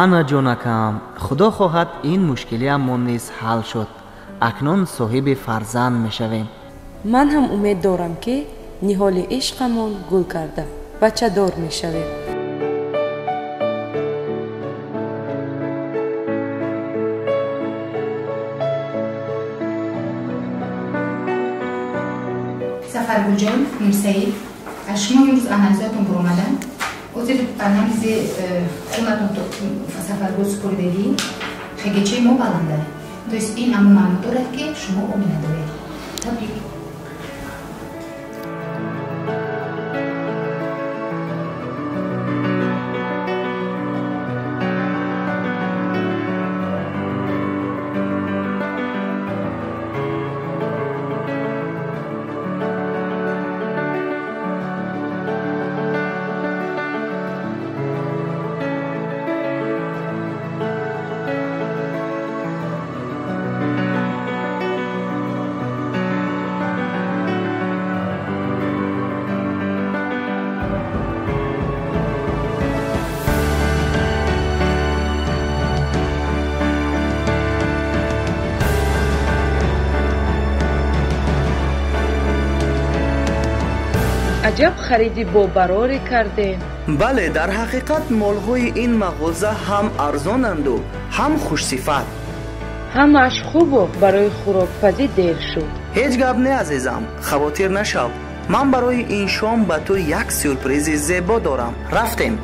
Ана ҷонакам, худо хоҳад ин мушкилиамон низ ҳал шуд. Акнун соҳиби фарзанд мешавем. Ман ҳам умед дорам, ки ниҳоли ишқамон гул карда бачадор мешавем. Сафаргулҷон, Мирсаид, аз шумо имрӯз анализотон буромадан. Озир анализи хунатон Сафаргул супоридагӣ ХГЧ мо баланда. То есть ин аммо маъно дорад, ки шумо омина доред. Табрик. Аҷаб хариди бобарорӣ кардем. Бале, дар ҳақиқат молҳои ин мағоза ҳам арзонанду ҳам хушсифат. Ҳамааш хубу барои хӯрокпазӣ дер шуд. Ҳеҷ гап не, азизам, хавотир нашав. Ман барои ин шом ба ту як сюрпризи зебо дорам. Рафтем.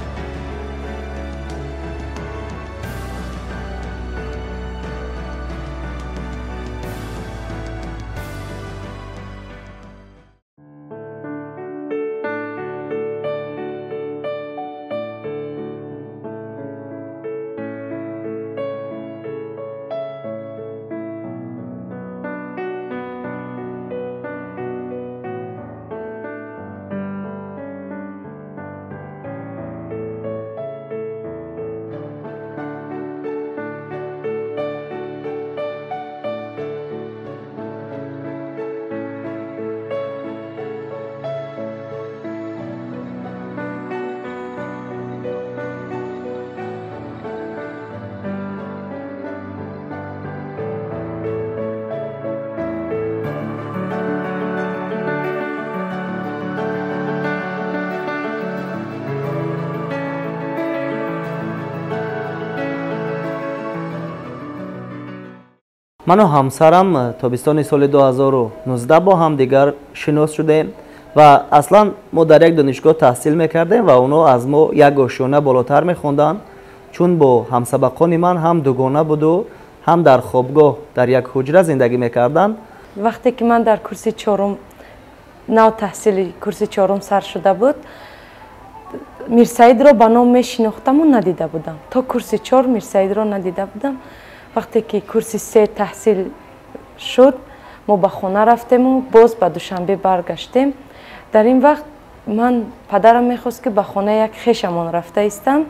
Ману ҳамсарам тобистони соли 2019 бо ҳамдигар шинос шудем ва аслан мо дар як донишгоҳ таҳсил мекардем ва онҳо аз мо як ошёна болотар мехонданд, чун бо ҳамсабақони ман ҳам дугона буду ҳам дар хобгоҳ дар як ҳуҷра зиндагӣ мекарданд. Вақте ки ман дар курси чорум, нав таҳсили курси чорум сар шуда буд, Мирсаидро ба ном мешинохтаму надида будам. То курси чор Мирсаидро надида будам. Вақте ки курси се таҳсил шуд, мо ба хона рафтему боз ба Душанбе баргаштем. Дар ин вақт ман падарам мехост, ки ба хонаи як хешамон рафта истам,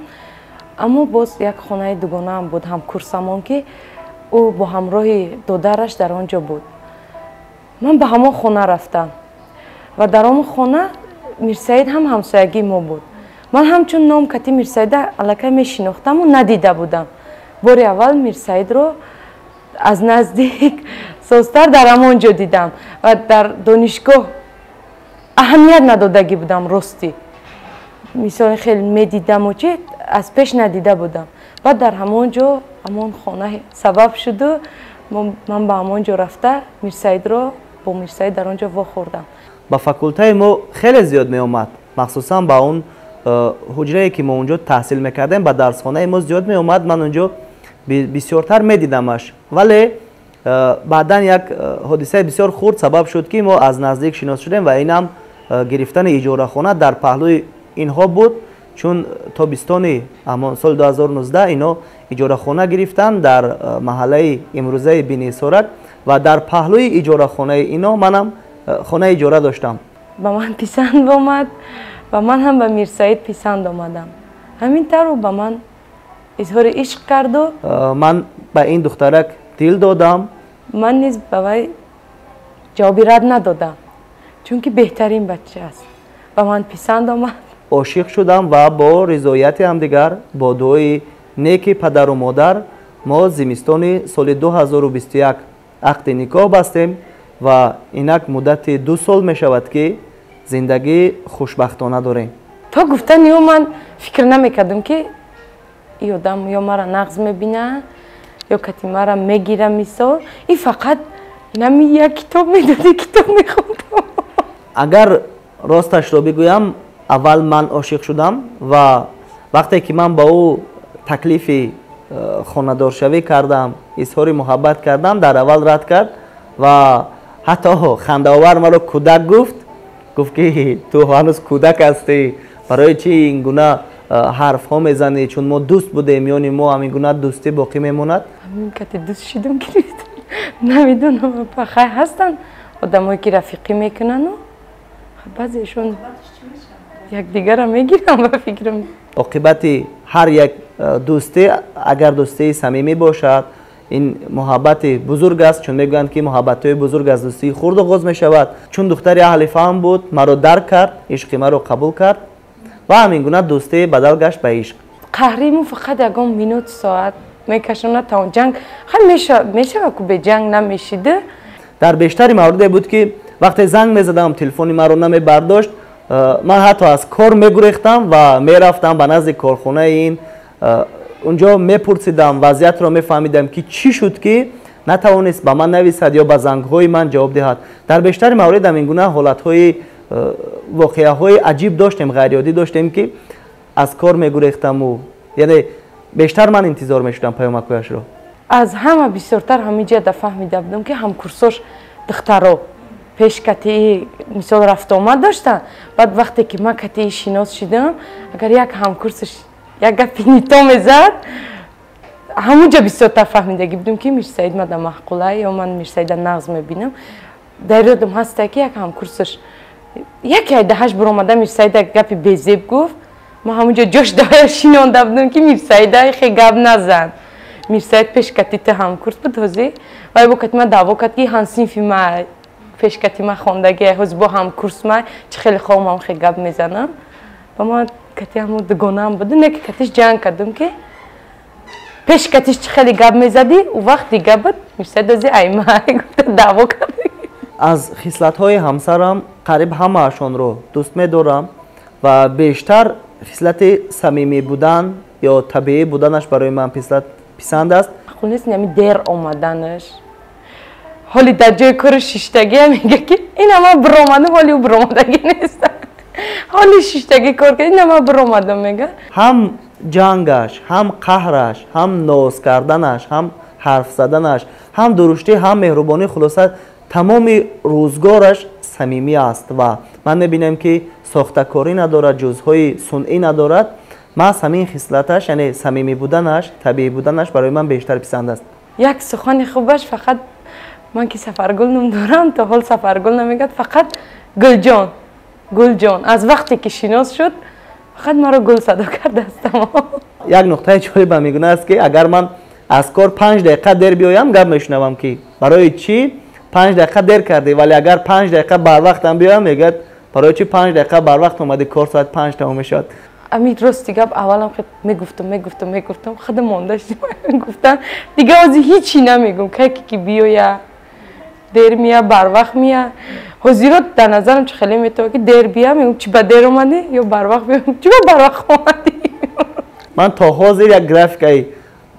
аммо боз як хонаи дугонаам буд, ҳамкурсамон, ки ӯ бо ҳамроҳи додараш дар он ҷо буд. Ман ба ҳамон хона рафтам ва дар он хона Мирсаид ҳам ҳамсоягии мо буд. Ман ҳамчун ном кати Мирсаида аллакай мешинохтаму надида будам. Бори аввал Мирсаидро аз наздик созтар дар ҳамон ҷо дидам ва дар донишгоҳ аҳамият надодагӣ будам. Ростӣ мисоли хеле медидаму чи аз пеш надида будам. Баъд дар ҳамон ҷо ҳамон хона сабаб шуду ман ба ҳамон ҷо рафта Мирсаидро бо Мирсаид дар он ҷо вохӯрдам. Ба факултаи мо хеле зиёд меомад, махсусан ба он ҳуҷрае ки мо онҷо таҳсил мекардем, ба дарсхонаи мо зиёд меомад. Ман онҷо бисёртар медидамаш, вале баъдан як ҳодисаи бисёр хурд сабаб шуд, ки мо аз наздик шинос шудем ва инам гирифтани иҷорахона дар паҳлӯи инҳо буд, чун тобистони ҳамон соли 2019 ино иҷорахона гирифтанд дар маҳаллаи имрӯзаи Бинисорак ва дар паҳлӯи иҷорахонаи ино манам хонаи иҷора доштам. Ба ман писанд омад ва ман ҳам ба Мирсаид писанд омадам. Ҳамин тавр ба ман изҳори ишқ карду ман ба ин духтарак дил додам. Ман низ ба вай ҷавоби рад надодам, чунки беҳтарин бача аст, ба ман писанд омад. Ошиқ шудам ва бо ризояти ҳамдигар, бо дуои неки падару модар мо зимистони соли 2021 ақди никоҳ бастем ва инак муддати 2 сол мешавад, ки зиндагии хушбахтона дорем. То гуфтани ӯ ман фикр намекардам, ки и одам ё мара нағз мебина, ё кати мара мегира. Мисол, и фақат инами як китоб медоди, китоб мехондам. Агар росташро бигӯям, аввал ман ошиқ шудам ва вақте ки ман ба ӯ таклифи хонадоршавӣ кардам, изҳори муҳаббат кардам, дар аввал рад кард ва ҳатто хандаовар маро кӯдак гуфт. Гуфт, ки ту ҳанӯз кӯдак ҳастӣ, барои чӣ ин гуна ҳарфҳо мезанӣ? Чун мо дӯст будем, миёни мо ҳамин гуна дӯстӣ боқӣ мемонад. Ҳамин кати дӯст шидам, гирифтам. Намедонам, хай, ҳастанд одамое, ки рафиқӣ мекунану баъзеашон якдигарро мегирам, ба фикрам. Оқибати ҳар як дӯстӣ, агар дӯстии самимӣ бошад, ин муҳаббати бузург аст, чун мегӯянд, ки муҳаббатҳои бузург аз дӯстии хурд оғоз мешавад. Чун духтари аҳли фаҳм буд, маро дарк кард, ишқи маро қабул кард ва ҳамин гуна дӯстӣ бадал гашт ба ишқ. Қаҳриму фақат ягон минут, соат мекашонад, то ҷанг хай мешава ку, беҷанг намешида. Дар бештари мавриде буд, ки вақте занг мезадам, телефони маро намебардошт, ман ҳатто аз кор мегурехтам ва мерафтам ба назди корхонаи ин, унҷо мепурсидам, вазъиятро мефаҳмидам, ки чӣ шуд, ки натавонист ба ман нависад ё ба зангҳои ман ҷавоб диҳад. Дар бештари маврид ҳамин гуна ҳолатҳои, воқеаҳои аҷиб доштем, ғайриоддӣ доштем, ки аз кор мегурехтаму яъне бештар ман интизор мешудам паёмакҳояшро. Аз ҳама бисёртар ҳамин ҷиҳата фаҳмида будам, ки ҳамкурсош духтаро пеш катии мисол рафтуомад доштанд. Баъд вақте ки ман катии шинос шидам, агар як ҳамкурсаш як гапи нито мезад, ҳамунҷа бисёртар фаҳмидагӣ будам, ки Мирсаид мада маъқула ё ман Мирсаида нағз мебинам. Дар ёдам ҳаста, ки як ҳамкурсаш яке айдаҳаш биромада, Мирсаида гапи безеб гуфт. Ман ҳамунҷо ҷош дая шинонда будам, ки Мирсаида хе гап назан, Мирсаид пеш кати ту ҳамкурс буд, ҳозир вай бо кати ман даъво кард, ки ҳамсинфи ма, пеш кати ман хондагӣ, ҳозир бо ҳамкурс ма, чӣ хеле хоҳам хе гап мезанам. Ба ман кати ҳамун дугонаам буду, не ки катиш ҷанг кардам, ки пеш катиш чӣ хеле гап мезадӣ, ӯ вақт дига буд, Мирсаид ози айма гуфта даъво кард. Аз хислатҳои ҳамсарам қариб ҳамаашонро дӯст медорам ва бештар хислати самимӣ будан ё табиӣ буданаш барои ман писанд аст. Маъқул нест ами дер омаданаш. Ҳоли дар ҷои кори шиштагия мега, ки ин ама биромадам, ҳоли ӯ биромадагӣ нест, ҳоли шиштагӣ кор кард, ин ама биромадам, мега. Ҳам ҷангаш, ҳам қаҳраш, ҳам ноз карданаш, ҳам ҳарф заданаш, ҳам дуруштӣ, ҳам меҳрубонӣ, хулоса, тамоми рӯзгораш самимӣ аст ва ман мебинам, ки сохтакорӣ надорад, ҷузъҳои сунъӣ надорад. Маҳз ҳамин хислаташ, яъне самимӣ буданаш, табиӣ буданаш барои ман бештар писанд аст. Як сухани хубаш фақат ман ки Сафаргул ном дорам, то ҳол Сафаргул намегӯяд, фақат Гулҷон, Гулҷон. Аз вақте ки шинос шуд, фақат маро Гул садо кардааст, тамом. Як нуқтаи ҷолиб ҳам мегуна аст, ки агар ман аз кор 5 дақиқа дер биёям, гап мешунавам, ки барои чӣ 5 дақиқа дер кардӣ, вале агар 5 дақиқа барвақтам биёям, мегӯяд, барои чӣ 5 дақиқа барвақт омадӣ, кор соат 5 тамом мешавад. Ами рости гап, аввалам мегуфтам, мегуфтам, мегуфтам, худам монда гуфтам, дига ҳозир ҳичи намегум. Кайке ки биёя, дер мия, барвақт мия. Ҳозиро дар назарам чӣ хеле метавон, ки дер бия, мегум, чӣ ба дер омадӣ, ё барвақт биё, чӣ ба барвақт омадӣ. Ман то ҳозир як графикаи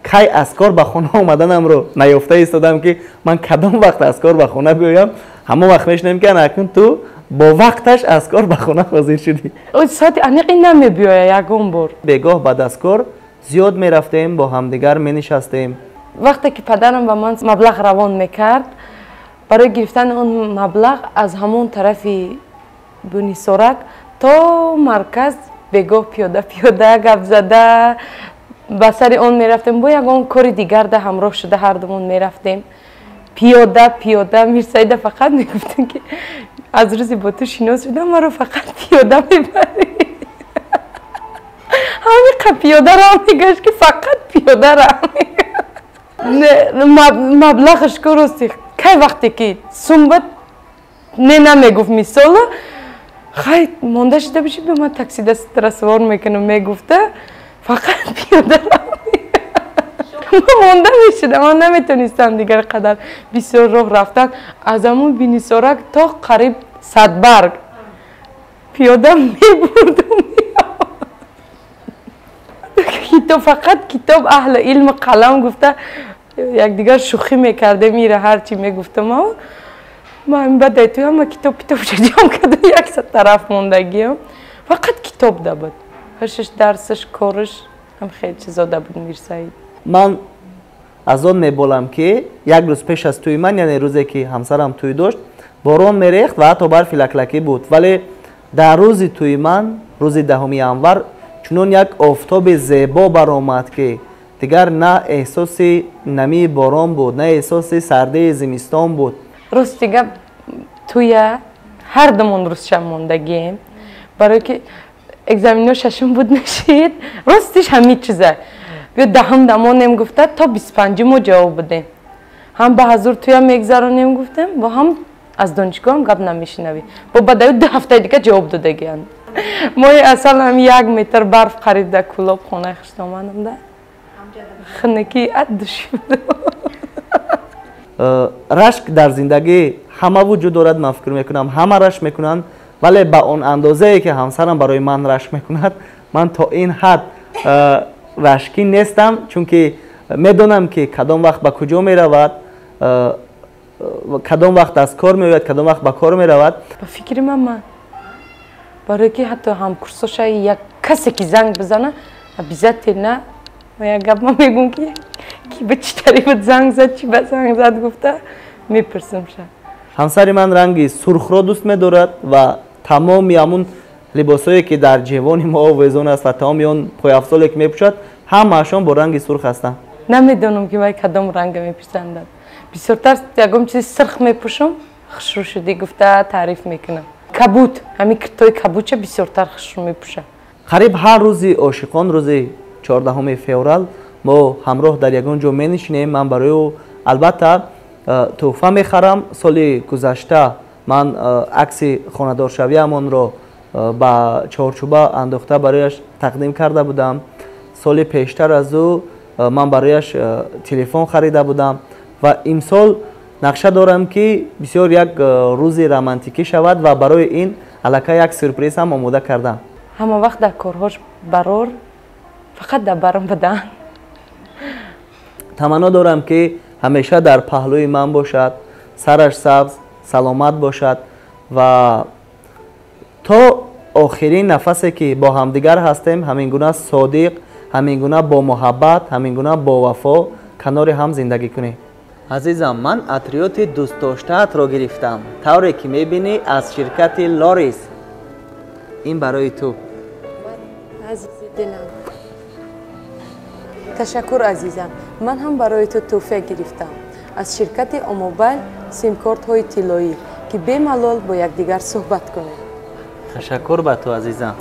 кай аз кор ба хона омаданамро наёфта истодам, ки ман кадом вақт аз кор ба хона биёям, ҳамон вақт мешунавем, ки ана акнун ту бо вақташ аз кор ба хона ҳозир шудӣ. Соати аниқи намебиёя ягон бор. Бегоҳ баъд аз кор зиёд мерафтем, бо ҳамдигар менишастем. Вақте ки падарам ба ман маблағ равон мекард, барои гирифтани он маблағ аз ҳамон тарафи Бунисорак то марказ бегоҳ пиёда пиёда, гап зада ба сари он мерафтем. Бо ягон кори дигар да ҳамроҳ шуда, ҳардумон мерафтем пиёда пиёда. Мирсаида фақат мегуфтем, ки аз рӯзи бо ту шинос шудам, маро фақат пиёда мебарӣ. Ҳамиқа пиёда рав мегашт, ки фақат пиёда рав. Маблағаш ко, рости, кай вақте ки сумбат не намегуфт. Мисола, хай, монда шида боши, ба ман такси дастра савор мекунам, мегуфта, фақат пиёда рав. Монда мешудам, ман наметонистам дигар қадар бисёр роҳ рафтан. Аз ҳамун Бинисорак то қариб Садбарг пиёда мебурдум. Китоб, фақат китоб, аҳли илму қалам гуфта якдигар шӯхӣ мекардем, ира ҳарчи мегуфтам. Ман баъд ту ҳама китоб китобша ҷамъ карда якса тараф мондагиам. Фақат китоб да буд. Ҳушш, дарсаш, кораш ҳам хеле чизо да буд Мирсаид. Ман аз он меболам, ки як рӯз пеш аз тӯи ман, яъне рӯзе ки ҳамсарам тӯй дошт, борон мерехт ва ҳатто барфи лаклакӣ буд, вале дар рӯзи тӯи ман, рӯзи 10 январ, чунон як офтоби зебо баромад, ки дигар на эҳсоси намии борон буд, на эҳсоси сардии зимистон буд. Рости гап, тӯя ҳар думон рӯзша мондагием, барое ки экзамено шашум буд, нашид. Ростиш ҳамин чиза, биё 10-м дамонем гуфта, то 25 мо ҷавоб будем. Ҳам ба ҳазур тӯя мегзаронем гуфтем, бо ҳам аз донишгоҳам гап намешинавӣ. Бо баъд 2 ҳафтаи дига ҷавоб додагианд. Моҳи асал ҳам 1 метр барф қариб дар Кӯлоб, хонаи хуштоманам да хунукӣ ад души буд. Рашк дар зиндагӣ ҳама вуҷуд дорад, ман фикр мекунам ҳама рашк мекунанд, вале ба он андозае ки ҳамсарам барои ман рашк мекунад, ман то ин ҳад рашкӣ нестам, чунки медонам, ки кадом вақт ба куҷо меравад, кадом вақт аз кор меояд, кадом вақт ба кор меравад. Ба фикри ман, барое ки ҳатто ҳамкурсоша як касе ки занг бизана, обязательно як гап ман мегӯм, ки ба чӣ тариқ буд занг зад, чӣ ба занг зад гуфта мепурсам ша. Ҳамсари ман ранги сурхро дӯст медорад ва тамоми ҳамун либосҳое, ки дар ҷевони мо овезон аст, ва тамоми он пойафзоле, ки мепӯшад, ҳамаашон бо ранги сурх ҳастанд. Намедонам, ки вай кадом ранга меписандад. Бисёртар ягон чизи сирх мепӯшам, хушрӯ шудӣ гуфта таъриф мекунам. Кабуд, ҳамин киртои кабудча бисёртар хушрӯ мепӯшам. Қариб ҳар рӯзи ошиқон, рӯзи 14 феврал, мо ҳамроҳ дар ягон ҷо менишинем. Ман барои ӯ албатта тӯҳфа мехарам. Соли гузашта ман акси хонадоршавиамонро ба чорчӯба андохта барояш тақдим карда будам. Соли пештар аз ӯ ман барояш телефон харида будам ва имсол нақша дорам, ки бисёр як рӯзи романтикӣ шавад ва барои ин аллакай як сюрприз ҳам омода кардам. Ҳама вақт дар корҳош барор, фақат дар баром будан. Таманно дорам, ки ҳамеша дар паҳлӯи ман бошад, сараш сабз, саломат бошад ва то охирин нафасе, ки бо ҳамдигар ҳастем, ҳамин гуна содиқ, ҳамин гуна бо муҳаббат, ҳамин гуна бовафо канори ҳам зиндагӣ кунем. Азизам, ман атриёти дӯстдоштаатро гирифтам. Тавре ки мебинӣ, аз ширкати Лорис. Ин барои ту. Азизи дилам, ташаккур, азизам. Ман ҳам барои ту тӯҳфа гирифтам аз ширкати Омобайл, симкортҳои тиллоӣ, ки бемалол бо якдигар суҳбат кунем. Ташаккур ба ту, азизам.